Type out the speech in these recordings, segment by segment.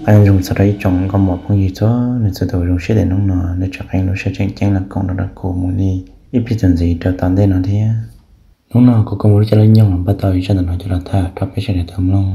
Qab zoo txog rau ib tsoom nkauj muam phooj ywg txhua leej txhua tus, zoo siab tias hnub no nej tseem qee lub sij hawm tseem ceeb los koom nrog rau kuv mus li ib pliag txuas ntxiv rau tom ntej no thiab. Hnub no kuv kuj muaj lub caij lub nyoog los npaj tau ib zaj ntawm no coj los tham rau peb sawv daws tau mloog.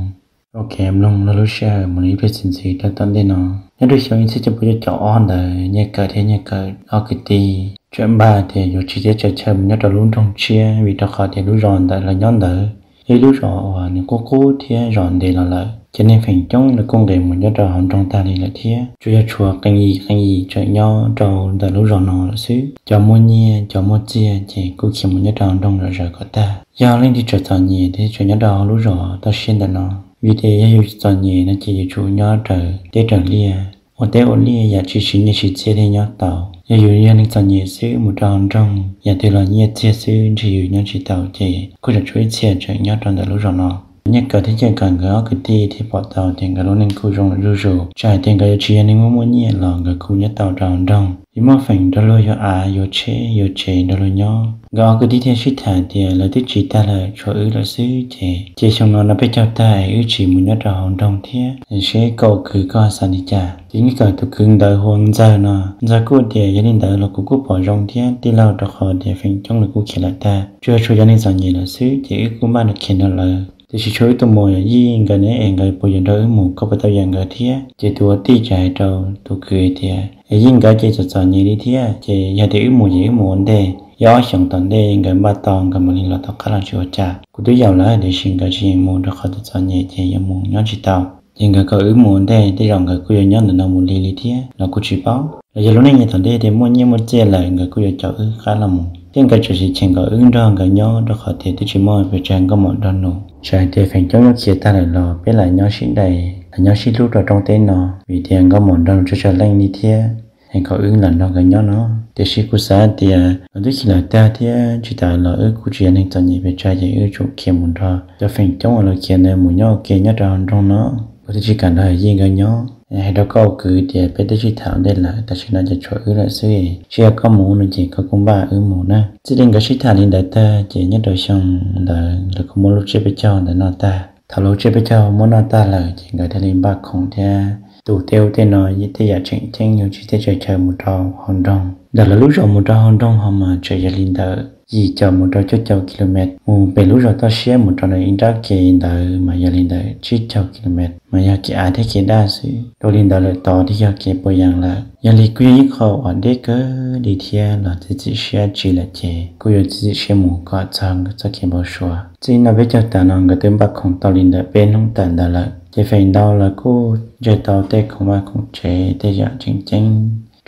Ok, mloog lub sij hawm mus li ib pliag txuas ntxiv rau tom ntej no. Nyob rau xyoo ib txhiab cuaj pua cuaj caum ob ntawd, Nyiaj Kawm thiab Nyiaj Kawm ob kwv tij txawm npaj tias yuav tsiv teb tsaws chaw mus nyob rau lub nroog tshiab, vim rau qhov tias lub zos ntawd lawv nyob ntawd yog ib lub zos uas nws qub qub thiab zos ntev los lawm, ces neeg feem coob lawv kuj nqis mus nyob rau hauv nroog tag li lawm thiab. Tsuas yog tshuav qee yim qee yim tseem nyob rau ntawm lub zos no lawm xwb. Cov muaj nyiaj cov muaj txiaj ces kuj khiav mus nyob rau hauv nroog zom zaws kom tag. Yog leej twg tseem txom nyem thiab tseem nyob rau hauv lub zos toj siab ntawm no, vim tias yog yus txom nyem no ces yus tsum nyob raws teb raws liaj, ua teb ua liaj yam tsis siv nyiaj siv txiaj thiaj nyob tau. Yog yus yog neeg txom nyem xwb mus rau hauv nroog, yam twg los nyiaj txiag xwb ntshe yus nyob tsis tau, ces kuj tseem tshuav ib txhia tseem nyob rau ntawm lub zos no. Nyiaj Kawm thiab Nyiaj Kawm nkawd ob kwv tij thiaj pom tau tias nkawd lub neej kuj zoo zuj zus, txawm hais tias nkawd yuav tsis yog neeg muaj muaj nyiaj los nkawd kuj nyob tau rau hauv nroog, yuav muaj feem nrog luag yuav av yuav tsheb yuav tsev nrog luag nyob. Nkawd ob kwv tij thiaj sib tham tias lawv twb tsiv tag lawm, tshuav wb lawm xwb, ces cia xyoo no no peb caug tag es wb tsiv mus nyob rau hauv nroog thiab, seb koj kwv koj xav li cas. Ces Nyiaj Kawm tus kwv ntawd hu ua Ntxawg no, Ntxawg kuj tias yog li ntawd los kuv kuj pom zoo thiab tij laug, rau qhov tias feem coob lawv kuj khiav lawm tag, tsuas yog tshuav cov neeg txom nyem lawm xwb, ces wb kuj npaj khiav nrog lawv. Tiam sis tshuav wb tus muam Yij nkawd ne es nkawd puas yuav nrog wb mus, koj puas tau yuam nkawd thiab? Ces tus ua tij txawm hais rau tus kwv tias, es Yij nkawd ces txom txom nyem li thiab, ces yog tias wb mus ces wb mus ua ntej, yog ob xyoos tom ntej nkawd npaj tau nkawd mam li los tom qab los tsis ua cas. Kuv twb yaum lawv tiam sis nkawd tsis yeem mus rau qhov txom txom nyem ces yuav mus nyob tsis tau. Ces nkawd kom wb mus ua ntej, tej zaum nkawd kuj yuav nyob ntawm no mus li li thiab los kuj tsis paub. Los yog lub neej yav tom ntej tias muaj nyiaj muaj txiaj lawm nkawd kuj yuav caum wb qab los mus, thiab nkawd tseem tsis cheem kom wb nrog nkawd nyob rau qhov tias twb tsis muaj pes tsawg nkauj muam nrog nus. Txawm hais tias feem coob yuav khiav tag lawm los peb lam nyob sib dai, lam nyob sib hlub rau rooj teb no, vim tias nkauj muam nrog nus tsawg tsawg leej li thiab, es kom wb lam nrog nkawd nyob no. Tiam sis kuv xav tias lawv twb khiav lawm tag thiab tsis tas los wb kuj tsis yog neeg txom nyem pes tsawg ces wb tsum khiav mus nrog cov feem coob uas lawv khiav ntawd mus nyob ua ke nyob rau hauv nroog no. Kuv twb tsis kam nrog Yij nkawd nyob. Hais rau koj kwv tias peb twb sib tham ua ntej lawm, tam sim no ces tshuav wb lawm xwb, tsis yog koj mus no ces koj kuj npaj wb mus na. Txij li nkawd sib tham li ntawd tag ces nyob rau xyoo ntawd lawv kuj muab lub tsiab peb caug ntawd noj tag. Thaum lub tsiab peb caug muab noj tag lawm ces nkawd thiaj li npaj khoom thiab tu tej ub tej no, tej yam tseem ceeb yuav tsiv teb tsaws chaw mus rau hauv nroog. Ntawm lawv lub zos mus rau hauv nroog ho mas tseem yog li ntawm yim caum mus rau cuaj caum kilomev, mus pem lub zos toj siab mus rau ntawm ib nrab kev ntawd mas yog li ntawm tsib caug kilomev, mas yog kev av thiab kev daj xwb. Dua li ntawd lawm tod thiaj yog kev puas yees lawm. Yog li kuj yog ib qho uas deb kawg li thiab los txiav txim siab tsiv lawm ces kuj yuav txiav txim siab mus kom txog txoj kev npau suav. Txij no peb caug tas no nkawd twb npaj khoom tau li ntawm peb hnub tawm ntawd lawm, ces feem ntau lawv kuj ntsawj tau tej khoom vaj khoom tsev tej yam tseem ceeb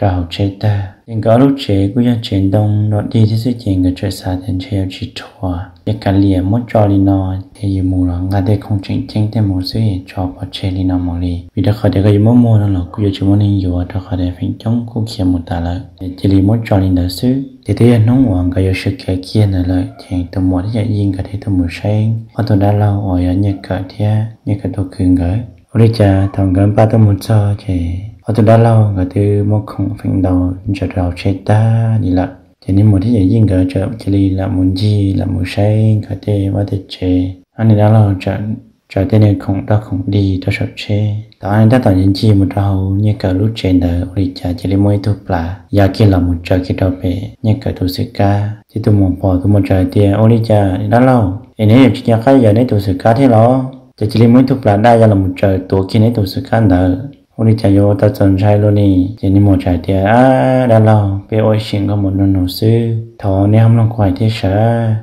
rau hauv tsheb tag. Ces nkawd ob lub tsev kuj yog tsev ntoo los dig thiab xwb ces nkawd txawm xav tias ntshe yuav tsis rhuav, ces kav liam muab tso li no, ces yus mus los nqa tej khoom tseem ceeb tej mus xwb es tso pov tseg li no mus li, vim rau qhov tias koj yuav muab muag no los kuj yuav tsis muaj neeg yuav rau qhov tias feem coob kuj khiav mus tas lawm, ces cia li muab tso li ntawd xwb. Ces twb yog hnub uas nkawd yuav sawv khiav kiag ntawd lawm ces tus muam thiab yawm yij nkawd thiaj tuaj mus saib ob tug dab laug uas yog Nyiaj Kawm thiab Nyiaj Kawm tus kwv nkawd. Ua li cas thaum nkawd npaj tuaj mus txog ces ob tug dab laug nkawd twb muab khoom feem ntau ntsaws rau hauv tsheb tag li lawm. Ces niag muam thiab yawm yij nkawd txawm cia li lam mus ncig lam mus saib nkawd tej vaj tej tsev. Ob niag dab laug txawm tsaws tej niag khoom doj khoom dig rau saum tsheb. Thaum ob niag tab tom ncig mus rau hauv Nyiaj Kawm lub tsev ntawd ua li cas cia li muaj ib tug plas ya kiag los mus tsaws kiag rau pem Nyiaj Kawm tus xwm kab. Ces tus muam pom tus muam txawm hais tias, ua li cas dab laug, es neb yuav tsis nco qab yawm neb tus xwm kab thiab los? Ces cia li muaj ib tug plas daj ya los mus tsaws tuav kiag neb tus xwm kab ntawd. Ua li cas yuav ua tau txaus ntshai luaj li? Ces niag muam txawm hais tias, ab dab laug, peb ua ib sim nkauj muam nraug nus xwb, thov neb ho mloog kuv hais thiab sav.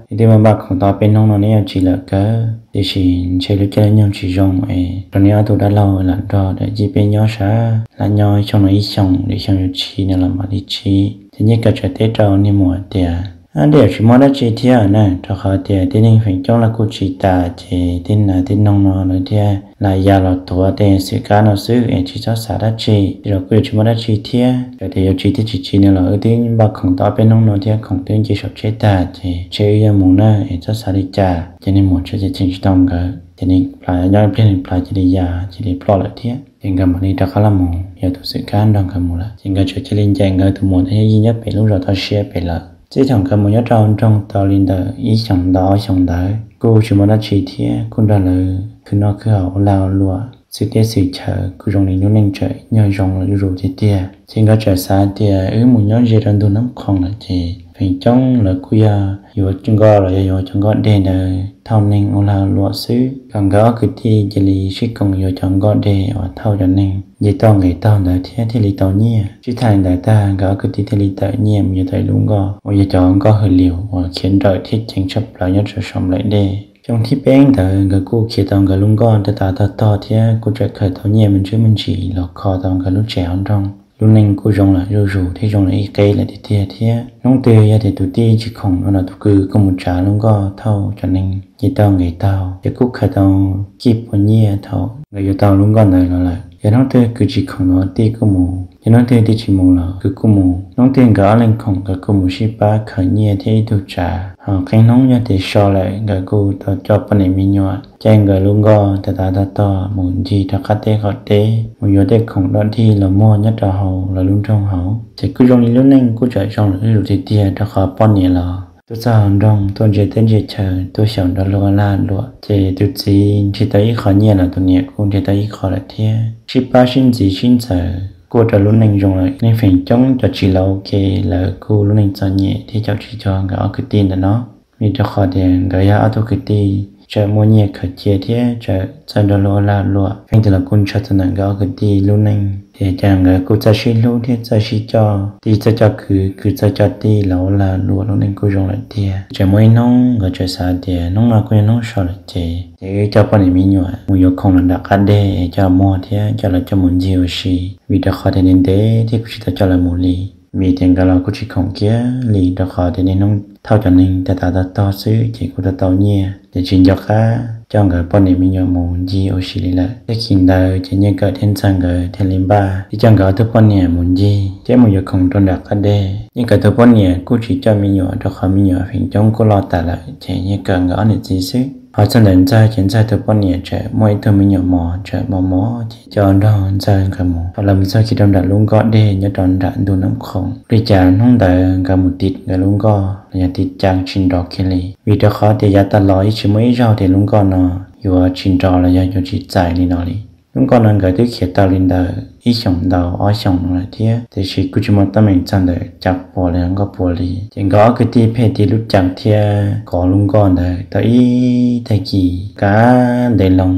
Neb twb npaj khoom tau peb hnub no neb yuav tsiv lawm kawg, tiam sis ntshe lub caij lub nyoog tsis zoo es rau neb ob tug dab laug lam nrog yawm yij peb nyob sav, lam nyob xyoo no ib xyoos, lwm xyoo yuav tsiv no los mam li tsiv. Ces Nyiaj Kawm txawm teb rau niag muam tias, dej yuav tsis muaj dab tsi thiab na, rau qhov tias tej neeg feem coob los kuj tsiv tas ces tej nas tej noog no lawv thiaj lam ya los tuav tej xwm kab no xwb es tsis txhob xav dab tsi, tej zaum kuj yuav tsis muaj dab tsi thiab. Txawm tias yuav tsiv thiab tsis tsiv no los wb twb npaj khoom tau ob peb hnub no thiab khoom twb nce saum tsheb tag ces ntshe wb yuav mus na es txhob xav li cas. Ces niag muam txawm cheem tsis tau nkawd ces niag plas nyob ib pliag niag plas cia li ya cia li ploj lawm thiab. Ces nkawd mam li rov qab los mus, yog tus xwm kab nrog nkawd mus lawm. Ces nkawd txawm cia li ncaim nkawd tus muam thiab yij nyob pem lub zos toj siab pem lawm. Txij thaum nkawd mus nyob rau nroog tau li ntawm ib xyoos ntau ob xyoos ntawd kuj tsis muaj dab tsi thiab, kuj nrog lawv khwv noj khwv haus ua lag ua luam. xwm teb xwm chaw kuj zoo li lub neej tseem nyob zoo lawm zuj zus tiag tiag. Ces nkawd txawm xav tias wb mus nyob ze rau ntug Nab Khoom lawm ces feem coob lawv kuj yog yuav nkoj los yog yuav cov nkoj deg ntawd thauj neeg ua lag luam xwb, kom nkawd ob kwv tij cia li sib koom yuav cov nkoj deg uas thauj cov neeg nce toj nqis taug ntawd thiab thiaj li tau nyiaj. Sib tham li ntawd tag nkawd ob kwv tij thiaj li tawm nyiaj mus yuav tau ib lub nkoj uas yog cov nkoj hws lius uas khiav nrawm thiab ceev tshaj plaws nyob rau saum nplaim dej. Xyoo thib peb ntawd nkawd kuj khiav tau nkawd lub nkoj tav tav tog tog thiab kuj txawm khaws tau nyiaj me ntsis me ntsis los kho tau nkawd lub tsev hauv nroog. Lub neej kuj zoo lawm zuj zus thiab zoo lawm ib qeb lawm tiag tiag thiab. Hnub twg yog tias tus tij tsis khoom no los tus kwv kuj mus tsav lub nkoj thauj cov neeg nce toj nqis taug ces kuj khaws tau kij puas nyiaj thaum nkawd yuav tau lub nkoj ntawd los lawm. Yog hnub twg kwv tsis khoom los tij kuj mus, yog hnub twg tij tsis mus los kwv kuj mus. Hnub twg nkawd ob leeg khoom nkawd kuj mus sib pab khaws nyiaj thiab ib tug tsav. Ho qee hnub yog tias so lawm nkawd kuj tau coj poj niam me nyuam caij nkawd lub nkoj tav tav tog tog mus ncig rau qab teb qaum teb mus yuav tej khoom dog dig los muag nyob rau hauv lawv lub nroog hauv. Ces kuj zoo li lub neej kuj txawm zoo lawm zuj zus tiag tiag rau qhov poj niam los tuaj txog hauv nroog tuaj ntsia teb ntsia chaw tuaj xyaum nrog luag ua lag luam ces tus txiv nrhiav tau ib qho nyiaj los tus niam kuj nrhiav tau ib qho lawm thiab. Sib pab sib ntxiv sib ntxaws kuj ua rau lub neej zoo lawm. Neeg feem coob cov txiv laus ke lawv kuj lub neej txom nyem thiab caum tsis cuag nkawd ob kwv tij ntawm no. Vim rau qhov tias nkawd yog ob tug kwv tij txawm muaj nyiaj khaws cia thiab txawm txawj nrog luag ua lag luam, pheej twg los kuj ntshaw txog ntawm nkawd ob kwv tij lub neej ces cas nkawd kuj txawj sib hlub thiab txawj sib coj, tij txawj coj kwv, kwv txawj coj tij los ua lag luam lub neej kuj zoo lawm tiag. Txawm muaj ib hnub nkawd txawm xav tias hnub no kuj yog hnub so lawm ces ces wb coj poj niam me nyuam mus yuav khoom los nram qab deg es coj muag thiab coj lawv coj mus ncig ua si, vim rau qhov tias ntev ntev thiab kuj tsis tau coj lawv mus li. Vim tias nkawd los kuj tsis khoom kiag li rau qhov tias niaj hnub thauj cov neeg tav tav tog tog xwb ces kuj tau tau nyiaj ces tsis nco qab coj nkawd poj niam me nyuam mus ncig ua si li lawm. Tag kis ntawd ces Nyiaj Kawm thiab Ntxawg nkawd thiaj li npaj thiab coj nkawd ob tug poj niam mus ncig thiab mus yuav khoom rau nram qab deg. Nyiaj Kawm tus poj niam kuj tsis coj me nyuam rau qhov me nyuam feem coob kuj loj tas lawm ces Nyiaj Kawm nkawd ob niam txiv xwb. Ho txog ntawm Ntxawg ces Ntxawg tus poj niam tseem muaj ib tug me nyuam mos tseem mos mos ces coj nrog Ntxawg nkawd mus. Thaum lawv mus txog kiag rau nram lub nkoj deg nyob rau nram ntug Nab Khoom, ua li cas hnub ntawd nkawd mus tiv nkawd lub nkoj los yog tiv caa tsis nrov kiag li, vim rau qhov tias yav tas los yeej tsis muaj ib zaug tias lub nkoj no yuav tsis nrov los yog yuav tsis txais li no li. Lub nkoj no nkawd twb khiav tau li ntawm ib xyoos ntau ob xyoos no lawm thiab, tiam sis kuj tsis muaj teeb meem txog ntawm caa puas los yog nkoj puas li. Ces nkawd ob kwv tij pheej tiv lub caa thiab kov lub nkoj ntawd tau ib tag kis kav ntev loo,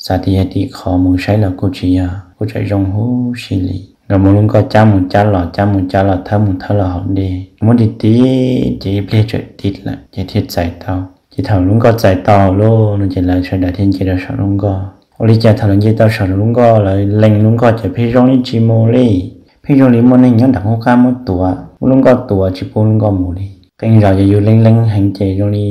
xav tias yog tim qhov mus saib los kuj tsis yog, kuj tseem zoo huv si li. Nkawd muab lub nkoj cab mus cab los cab mus cab los thawb mus thawb los hauv dej, muab tiv tiv ces ib pliag txawm tiv lawm ces thiaj txais tau. Ces thaum lub nkoj txais tau lauj no ces lawv sawv daws thiaj nce rau saum lub nkoj. Ua li cas thaum lawv nce tau saum lub nkoj lawv lees lub nkoj ces pheej zoo li tsis mus li, pheej zoo li muaj neeg nyob nram qub qab muab tuav, muab lub nkoj tuav tsis pub lub nkoj mus li. Qee zaus ces yus lees lees heev ces zoo li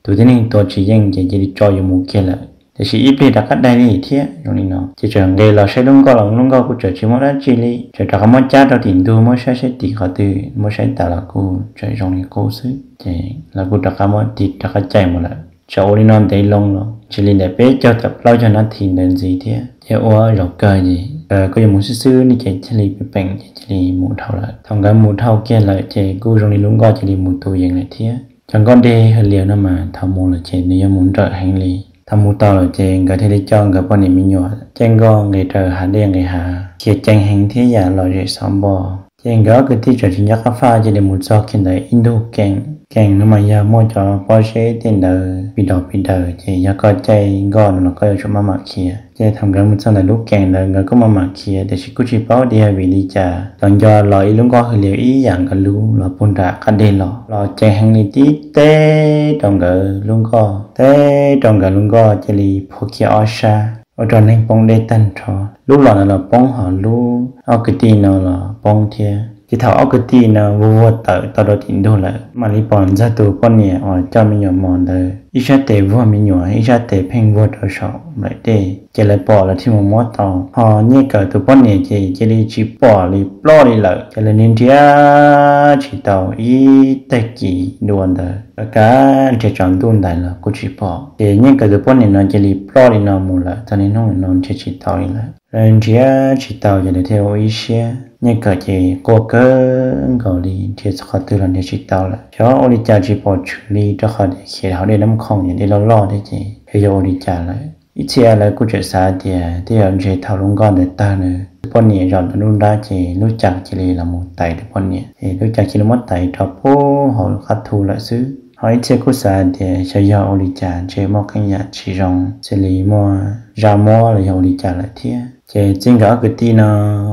tus tib neeg tuav tsis yeej ces cia li tso yus mus kiag lawm. Tiam sis ib pliag rov qab daig li thiab zoo li no ces txawm nqes los saib lub nkoj los lub nkoj kuj tseem tsis muaj dab tsi li, txawm rov qab muab cab rau tim ntug muab saib saib tim qhov twg, muab saib tas los kuj tseem zoo li qub xwb ces lawv kuj rov qab muab tiv rov qab caij mus lawm. Txawm ua li no ntev loo los cia li ntawm peb caug tawm plaub caug nab thi ntawd ntxiv thiab ces ua zaum kawg ces nkawd kuj yuav mus xwb xwb ne ces thiaj li pem peem ces cia li mus dhau lawm. Thaum nkawd mus dhau kiag lawm ces kuj zoo li lub nkoj cia li mus tu yees lawm thiab. Cov nkoj deg hws lius no mas thaum mus lawm ces nws yuav mus nrawm heev li. Thaum mus tau lawm ces nkawd thiaj li coj nkawd poj niam me nyuam caij nkoj nqis raws hav dej nqis hav khiav ceev heev thiab yam lom zem xov npo. Ces nkawd ob kwv tij txawm tsis nco qab faj cia li mus txog kiag ntawm ib ntug kees. Kees no mas yog muaj cov pob zeb tej ntawd pis daus pis daws ces yog koj caij nkoj no los koj yuav tsum maj mam khiav. Ces thaum nkawd mus txog ntawm lub kees ntawd nkawd kuj maj mam khiav tiam sis kuj tsis paub tias vim li cas los nco los ib lub nkoj hws lius ib yam nkawd lub los puag nram qab deg los, los ceev heev li tib teb rau nkawd lub nkoj, teb rau nkawd lub nkoj cia li phua kiag ob sab ua rau neeg poob dej tag nrho. Lub los ntawd los poob ho lub ob kwv tij no los poob thiab. Ces thaum ob kwv tij no vuag vuag tawm tau rau tim ntug lawm mam li pom Ntxawg tus poj niam uas coj me nyuam mos ntawd ib sab tes vuag me nyuam ib sab tes pheej vuag rau saum nplaim dej. Ces lawv pom lawv thiaj mus muab tau, ho Nyiaj Kawm tus poj niam ces cia li tsis pom li ploj li lawm. Ces lawv nrhiav nrhiav tsis tau ib tag kis dua ntawd, kav nrhiav tsaus ntuj ntais los kuj tsis pom. Ces Nyiaj Kawm tus poj niam no cia li ploj li no mus lawm txog niaj hnub no nrhiav tsis tau li lawm. Lawv nrhiav tsis tau ces lawv thiaj ua ib siab, Nyiaj Kawm ces quaj kawg nkaus li nrhiav qhov twg los nrhiav tsis tau lawm. Xyov ua li cas tsis pom tshwm li rau qhov tias khiav hauv dej Nab Khoom ces dej loj loj thiab ces xyov yog ua li cas lawm. Ib txhia lawv kuj tseem xav tias tej zaum ntshe thaum lub nkoj ntawd tawg na, tus poj niam zaum ntawm lub nrab ces lub cav cia li los mus tais tus poj niam, es lub cav cia li muab tais rau puag hauv qab thu lawm xwb. Ho ib txhia kuj xav tias xyov yog ua li cas ntshe muaj qee yam tsis zoo, xws li muaj zaj muab los yog ua li cas lawm thiab. Ces txij nkawd ob kwv tij no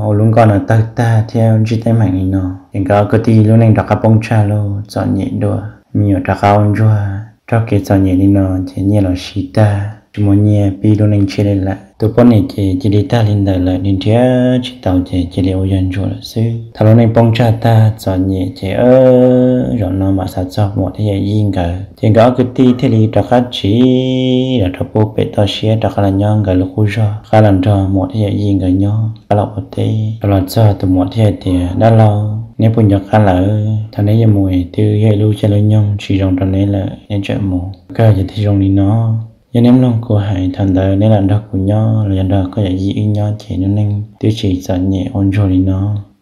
ua lub nkoj no tawg tag thiab ntsib teeb meem li no, ces nkawd ob kwv tij lub neej rov qab poob tsag lauj, txom nyem dua. Me nyuam rov qab ua ntsuag raug kev txom nyem li no, ces nyiaj los siv tag, tsis muaj nyiaj pib lub neej tshiab li lawm. Tus poj niam ces cia li tag li ntawd lawm, nws nrhiav tsis tau ces cia li ua yog ntsuag lawm xwb. Thaum lub neej poob tsag tag txom nyem ces zaum no mam xav txog muam thiab yawm yij nkawd, ces nkawd ob kwv tij thiaj li rov qab tsiv los rau puag pem toj siab rov qab los nyob nkawd lub qub zog, rov qab los nrog muam thiab yawm yij nkawd nyob, rov qab los ua teb. Thaum los txog tus muam thiaj hais tias, dab laug, neb puas nco qab lawm? Thaum neb yuav mus es twb yog ib lub caij lub nyoog tsis zoo rau neb lawm, neb tseem mus, kawg ces thiaj zoo li no. Yog neb mloog kuv hais thaum ntawd neb lam nrog kuv nyob los yog nrog koj yawm yij wb nyob ces lub neej twb tsis txom nyem ua ntsuag li no.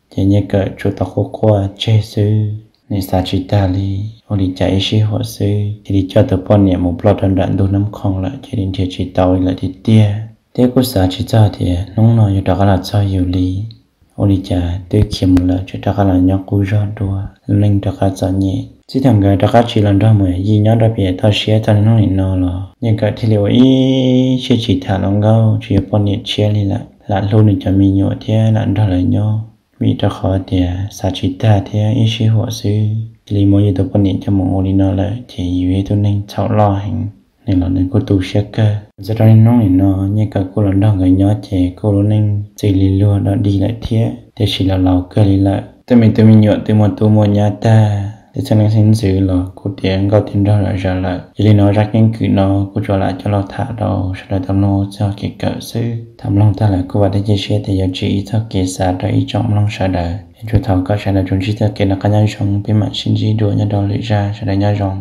Ces Nyiaj Kawm tsuas tau quaj quaj tseg xwb, nws xav tsis tag li, ua li cas ib sij huam xwb cia li coj tus poj niam mus ploj rau nram ntug Nab Qhoo lawm, cia li nrhiav tsis tau li lawm tiag tiag. Thiab kuj xav tsis txog tias hnub no yuav rov qab los txog yus li. Ua li cas twb khiav mus lawm tseem rov qab los nyob qub zog dua, lub neej rov qab txom nyem. Txij thaum nkawd rov qab tsiv los nrog muam yij nyob rau pem toj siab txog niaj hnub nim no los Nyiaj Kawm thiaj li ua ib siab tsis tham hluas nkauj, tsis yuav poj niam tshiab li lawm, lam hlub nws cov me nyuam thiab lam nrog lawv nyob. Vim rau qhov tias xav tsis tag thiab ib sij huam xwb cia li muab yus tus poj niam coj mus ua li no lawm ces yus ib tug neeg txhaum loj heev, nws los nws kuj tu siab kawg. Txog rau niaj hnub nim no Nyiaj Kawm kuj los nrog nkawd nyob ces kuj lub neej txi li luag dog dig lawm thiab, tiam sis los laus kawg li lawm. Tej me tub me nyuam twb muaj tub muaj nyab tag, tej txheeb leej xeeb ntxwv los kuj tiav nkauj tiav nraug lom zem lawm. Yog li no zaj keeb kwm no kuj tsuas lam coj los tham rau sawv daws tau mloog txog kev kawm xwb. Thaum mloog tag lawm kuj vam thiab cia siab tias yuav tsim ib txoj kev xav rau ib tsoom mloog sawv daws. Es tsuas thov kom sawv daws tsuas ntsib txoj kev noj qab nyob zoo, peb mam sib ntsib dua nyob rau lwm zaj, sawv daws nyob zoo.